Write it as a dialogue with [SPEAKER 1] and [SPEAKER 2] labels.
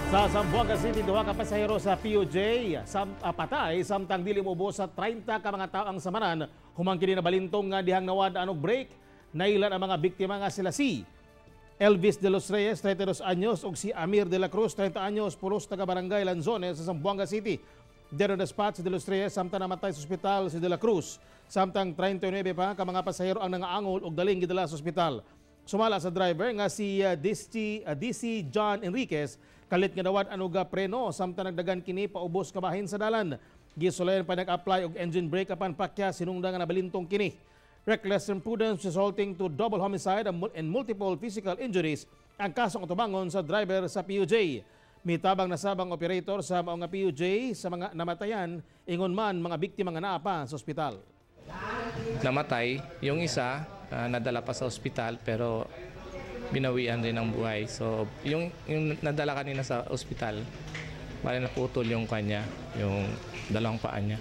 [SPEAKER 1] Sa Zamboanga City, duha ka pasahero sa PUJ patay samtang dili moubos sa 30 ka mga tao ang samaran human kini nabalintong nga dihang nawad-an og brake. Nailhan ang mga biktima nga sila si Elvis de los Reyes, 32 anyos, ug si Amir de la Cruz, 30 anyos, pulos taga Barangay Lanzones sa Zamboanga City. Dead on the spot si de los Reyes samtang namatay sa ospital si de la Cruz. Samtang 39 pa ka mga pasahero ang nangaangol ug daling gidala sa ospital. Sumala sa driver nga si DC John Enriquez, kalit nga nawad-an og preno samtang nagdagan kini paubos kabahin sa dalan. Gisulayan pa nag-apply og engine brake apan pakya sinungda nga nabalintong kini. Reckless imprudence resulting to double homicide and multiple physical injuries ang kasong atubangon sa driver sa PUJ. Mitabang nasabang operator sa mao nga PUJ sa mga namatayan, ingon man mga biktima nga naa pa sa ospital.
[SPEAKER 2] Namatay. Yung isa, nadala pa sa ospital pero binawian rin ng buhay. So, yung nadala kanina sa ospital, bali naputol yung kanya, yung dalawang paa niya.